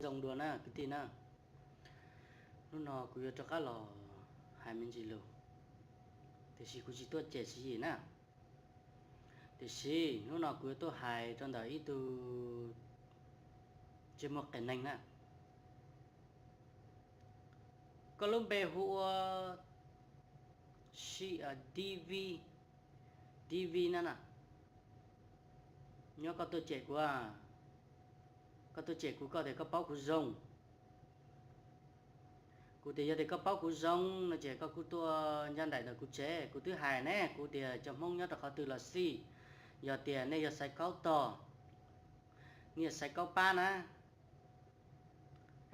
Zoo dua na kwv tij na, hnub no kuv yuav rov qab los hais me ntsis lus, tiam sis kuv tsis tuaj cem Siv Yis na. Tiam sis hnub no kuv yuav tuaj hais rau ntawm ib tug ntsej muag qias neeg na. Koj lub npe hu ua si, D V, D V na na. Nyob koj tuaj cem kuv, koj tuaj cem kuv, koj tias koj paub kuv zoo. Kuv tias yog tias koj paub kuv zoo no ces koj kuj tuaj ncaj nraim ntawm kuv tsev. Kuv twb hais ne, kuv tias cov Hmoob nyob rau qhov twg los xij, yog tias nej yog Xaiv Kaub tog, nej yog Xaiv Kaub pab na,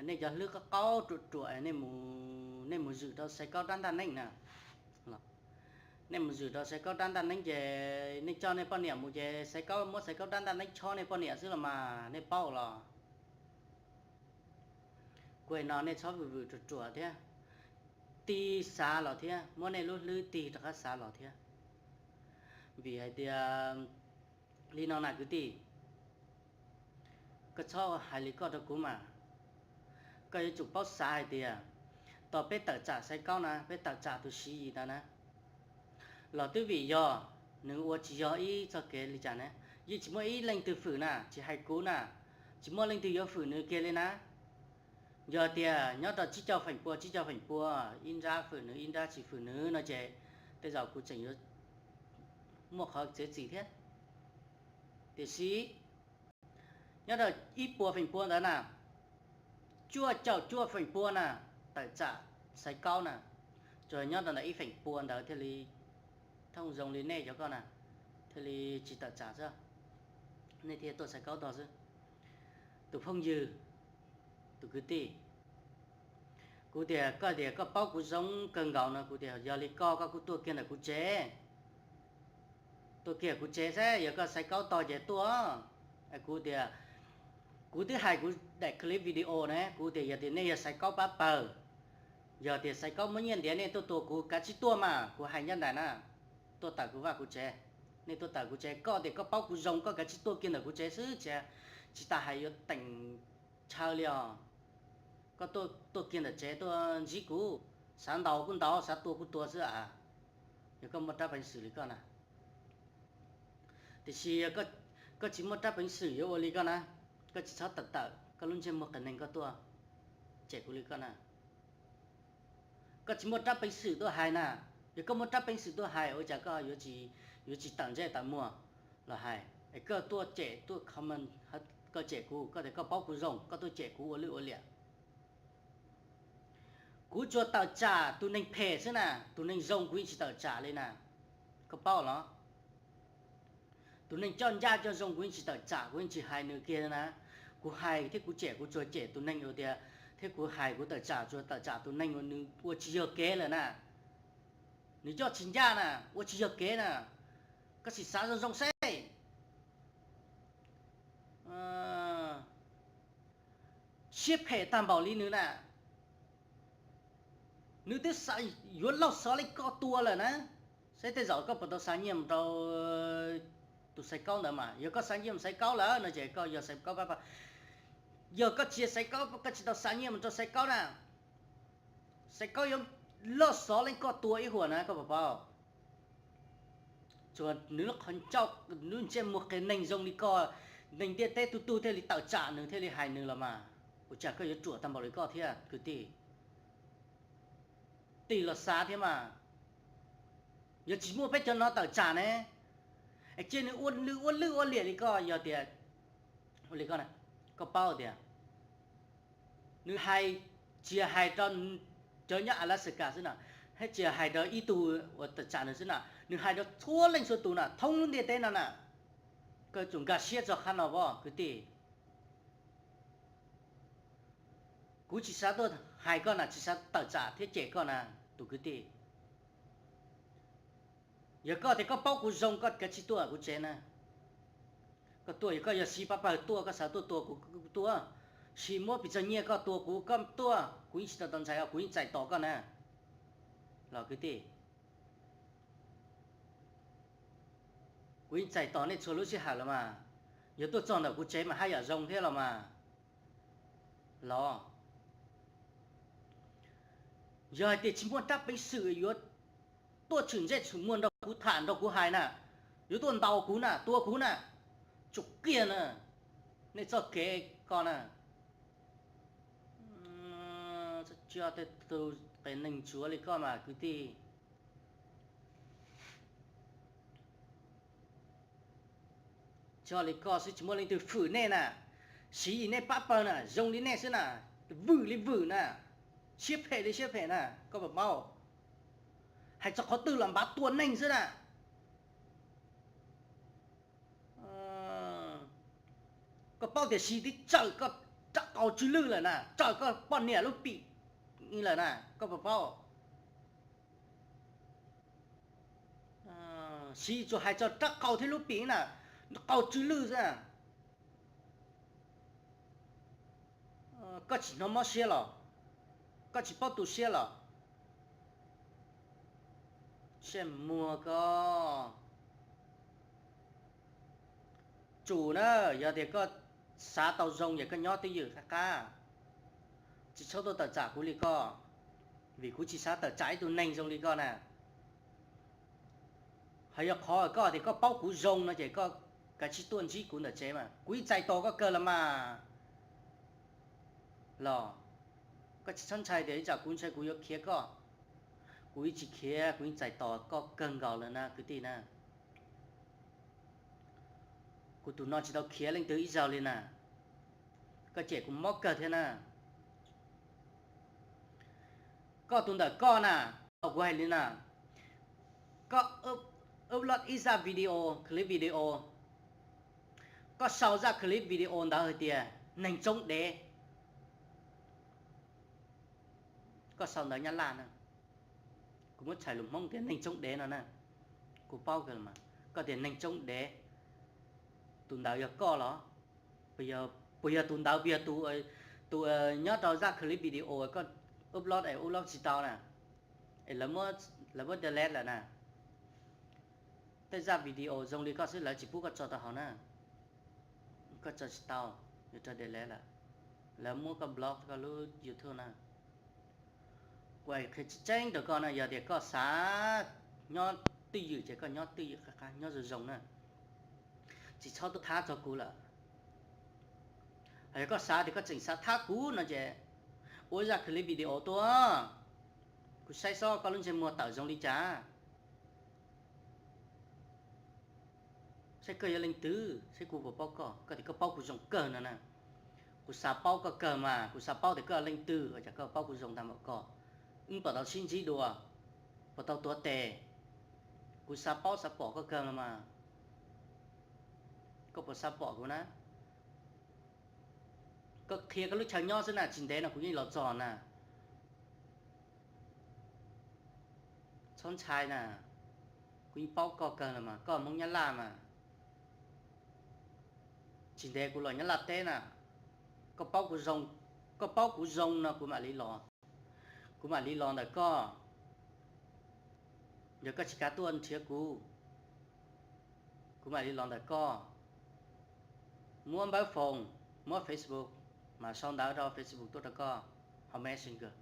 nej cov hlwb qaub qaub ruam ruam, nej mus, nej mus zwm rau Xaiv Kaub rab ntaj neeb na. Nej mus zwm rau Xaiv Kaub rab ntaj neeb ces nej coj nej poj niam mus ces Xaiv Kaub muab Xaiv Kaub rab ntaj neeb chob nej poj niam xwb los mas nej paub los. Kuv hais no nej txhob vwm vwm ruam ruam thiab, tig xav los thiab, muab nej lub hlwb tig rov qab xav los thiab. Vim hais tias li no na kwv tij, koj txhob hais li koj rau kuv mas. Koj yuav tsum paub xav hais tias tos peb tawm tsam Xaiv Kaub na, peb tawm tsam tus Siv Yis ntawd na, los twb vim yog nws ua tsis yog ib txoj kev li cas na, yeej tsis muaj ib leej twg fwm na, tsis hais kuv na, tsis muaj leej twg yuav fwm nws kiag li na. Yog tias nyob rau tsib caug feem pua, tsib caug feem pua, ib nrab fwm nws ib nrab tsis fwm nws no ces tej zaum kuv tseem yuav muaj qhov txiav txim thiab. Tiam sis nyob rau ib puas feem pua ntawd na, cuaj caum cuaj feem pua na, tawm tsam Xaiv Kaub na, tsuas nyob rau ntawm ib feem pua ntawd thiaj li thooj zoo li nej cov koj na, thiaj li tsis tawm tsam xwb, nej thiaj tuaj Xaiv Kaub tog xwb. Tus phooj ywg, tus kwv tij, kuv tias koj tias koj paub kuv zoo kawg nkaus no, kuv tias yog li koj, koj kuj tuaj kiag ntawm kuv tsev, tuaj kiag kuv tsev saib, yog koj Xaiv Kaub tog ces tuaj. Kuv tias, kuv twb hais kuv daim clip video na, kuv tias yog tias nej yog Xaiv Kaub pab pawg, yog tias Xaiv Kaub muab nyiaj ntiav nej tuaj tua kuv, kav tsij tuaj mas, kuv hais ncaj nraim na, tuaj tawm kuv vaj kuv tsev. Nej tuaj tawm kuv tsev, koj tias koj paub kuv zoo, koj kav tsij tuaj kiag ntawm kuv tsev xwb, tsis tas hais yuav teem chaw li os. Koj tuaj kiag ntawm tsev tuaj ntsib kuv, xav ntaus kuj ntaus, xav tua kuj tua xwb a. Yog koj muaj rab peev xwm li koj na. Tiam sis yog koj tsis muaj rab peev xwm yuav ua li koj na, koj tsis txhob tawm tawm koj lub ntsej muag qias neeg koj tuaj cem kuv li koj na. Koj tsis muaj rab peev xwm tuaj hais na. Yog koj muaj rab peev xwm tuaj hais ua cas koj yuav tsis tawm ntsej tawm muag los hais, es koj tuaj cem tuaj comment, koj cem kuv, koj tias koj paub kuv zoo, koj tuaj cem kuv ua lwj ua liam. Kuv tsuas tawm tsam tus neeg phem xwb na, tus neeg zoo kuv yeej tsis tawm tsam li na. Koj paub los? Tus neeg coj ncaj coj zoo kuv yeej tsis tawm tsam, kuv yeej tsis hais nws kiag na. Kuv hais thiab kuv cem kuv tsuas cem tus neeg uas tias, thiab kuv hais kuv tawm tsam tsuas tawm tsam tus neeg uas nws ua tsis yog kev lawm na. Nws coj tsis ncaj na, ua tsis yog kev na. Koj sim xav zoo zoo seb. Siab phem tag npaum li nws na, nws twb yuav lauj xov li koj tua lawm na. Saib tej zaum koj puas tau xa nyiaj mus rau tus Xaiv Kaub ntawd mas, yog koj xa nyiaj mus Xaiv Kaub lawm no ces koj yog Xaiv Kaub pab pawg. Yog koj tsis yog Xaiv Kaub, koj tsis tau xa nyiaj mus rau Xaiv Kaub na, Xaiv Kaub yuav lauj xov li koj tua ib huam na, koj puas paub? Tsuas nws lub qhov ncauj, nws lub ntsej muag qias neeg zoo li koj, neeg ntiaj teb tug tug thiaj li tawm tsam nws thiaj li hais nws los mas. Ua cas koj yuav ruam tag npaum li koj thiab kwv tij? Tig los xav thiab mas. Yog tsis muaj peb cov no tawm tsam ne, es cia nws ua lwj ua liam li koj, yog tias ua li koj na, koj paub tias nws hais, tsis yog hais rau cov nyob Alaska xwb na, thiab tsis yog hais rau ib tug uas tawm tsam nws xwb na, nws hais rau txhua leej txhua tus na, thoob lub ntiaj teb no na. Koj yuav tsum nkag siab txog qhov no os kwv tij. Kuv tsis xav tuaj hais koj na, tsis xav tawm tsam thiab cem koj na, tus kwv tij. Yog koj tias koj paub kuv zoo, koj kav tsij tuaj kuv tsev na. Koj tuaj, yog koj yog Siv pab pawg tuaj, koj xav tuaj tua kuv, koj tuaj. Siv muab pes tsawg nyiaj koj tua kuv, koj tuaj, kuv yeej tsis tau tau ntshai, kuv yeej txais tos koj na, los kwv tij. Kuv yeej txais tos nej txhua lub sij hawm los mas. Yog tuaj txog ntawm kuv tsev mas haj yam zoo thiab los mas. los. Yog hais tias tsis muaj rab peev xwm yuav tuaj tshwm ntsej tshwm muag nrog kuv tham nrog kuv hais na, yuav tuaj ntaus kuv na, tua kuv na, tsum kiag na, nej txoj kev ko na. Tsis yog tej tus qias neeg ntsuav li koj mas kwv tij. Tsis yog li koj xwb, tsis muaj leej twg fwm nej na, siv nej pab pawg na, zoo li nej xwb na, vwm li vwm na, siab phem li siab phem na, koj puas paub? Hais txog qhov twg los npav tua neeg xwb na. Koj paub tias Siv twb tsawm koj rab qau tsw lwj lawm na, tsawm koj poj niam lub pim lawm na, koj puas paub? Siv tsuas hais txog rab qau thiab lub pim na, qau tsw lwj xwb. Koj tsis hnov mob siab los? Koj tsis paub tu siab los? Siab muag koj. Tsum na, yog tias koj xav tau zoo ces koj nyob twj ywm qab qab, tsis txhob tuaj tawm tsam kuv li koj, vim kuv tsis xav tawm tsam ib tug neeg zoo li koj na. Ho yog qhov koj tias koj paub kuv zoo no ces koj kav tsij tuaj ntsib kuv ntawm tsev mas, kuv yeej txais tos koj kawg los mas. Los, koj tsis txhob ntshai tias ib tsam kuv ntshai kuv yuav khiav koj. Kuv yeej tsis khiav, kuv yeej txais tos koj kawg nkaus lawm na kwv tij na. Kuv tus no tsis tau khiav leej twg ib zaug li na. Koj cem kuv mob kawg thiab na. Koj tus ntawm koj na, kuv hais li na, koj upload ib zaj video, clip video, koj sau zaj clip video ntawd hais tias neeg tsoob dev. Koj sau ntawv Nyab Laj na, kuv muab txhais lus Hmoob tias neeg tsoob dev no na, kuv paub kawg los mas. Koj tias neeg tsoob dev, tus ntawd yog koj los? Puas yog tus ntawd, puas yog tus nyob rau zaj clip video koj upload es upload tsis tau na, es lawv muab delete lawm na? Tej zaj video zoo li koj xwb lawv tsis pub koj tso rau hauv na. Koj tso tsis tau, yuav rau delete lawm. Lawv muab koj block koj lub YouTube na. Kuv qhia tseeb tseeb rau koj na, yog tias koj xav nyob twj ywm ces koj nyob twj ywm qab qab, nyob zoo zoo na. Tsis txhob tuaj thab txog kuv lawm. Ho yog koj xav tias koj tseem xav thab kuv no ces ua zaj clip video tuaj, kuv saib xyuas koj lub ntsej muag tawm zoo li cas, saib koj yog leej twg, saib kuv puas paub koj. Koj tias koj paub kuv zoo kawg no na. Kuv xav paub koj kawg mas, kuv xav paub tias koj yog leej twg ua cas koj paub kuv zoo tag npaum ko. Wb puas tau sib ntsib dua, puas tau tuav tes? Kuv xav paub xav pom koj kawg no mas. Koj puas xav pom kuv na? Koj qhia koj lub chaw nyob xwb na, tsis ntev no kuv yeej los txog na. Txhob ntshai na, kuv yeej paub koj kawg los mas, koj Hmoob Nyab Laj mas. Tsis ntev kuv los Nyab Laj teb na, koj paub kuv zoo, koj paub kuv zoo no kuv mam li los, kuv mam li los ntawm koj. Yog koj tsis kav tuaj nrhiav kuv, kuv mam li los ntawm koj. Muab npawb foos, muab Facebook, mas sau ntawv rau Facebook tuaj rau koj, hauv Messenger.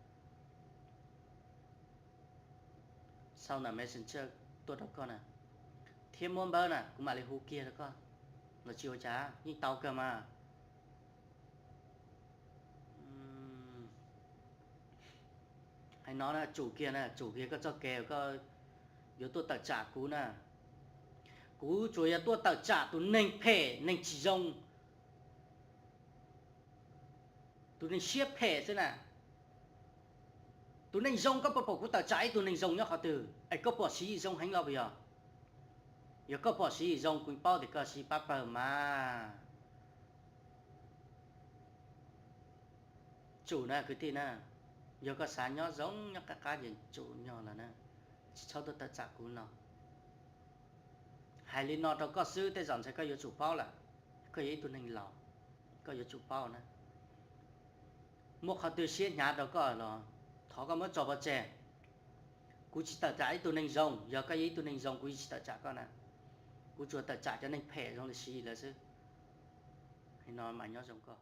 Sau ntawm Messenger tuaj rau koj na, thiab muab npawb na, kuv mam li hu kiag rau koj los tsis ua cas, yeej tau kawg mas. Hais no na, tsum kiag na, tsum kiag koj txoj kev koj yuav tuaj tawm tsam kuv na. Kuv tsuas yog tuaj tawm tsam tus neeg phem neeg tsis zoo, tus neeg siab phem xwb na. Tus neeg zoo koj puas pom kuv tawm tsam ib tug neeg zoo nyob qhov twg? Es koj pom Siv Yim zoo heev los puas yog? Yog koj pom Siv Yim zoo kuv paub tias koj siv pab pawg mas. Tsum na kwv tij na, yog koj xav nyob zoo nyob qab qab ces tsum nyog lawm na, tsis txhob tuaj tawm tsam kuv no. Hais li no rau koj xwb, tej zaum ntshai koj yuav tsum paub lawm. Koj yog ib tug neeg laus, koj yuav tsum paub na. Muaj qhov twg siab hnyav rau koj los thov koj muab tso pov tseg. Kuv tsis tawm tsam ib tug neeg zoo, yog koj yog ib tug neeg zoo kuv yeej tsis tawm tsam koj na. Kuv tsuas tawm tsam cov neeg phem zoo li Siv Yim lawv xwb. Hais no mas nyob zoo koj.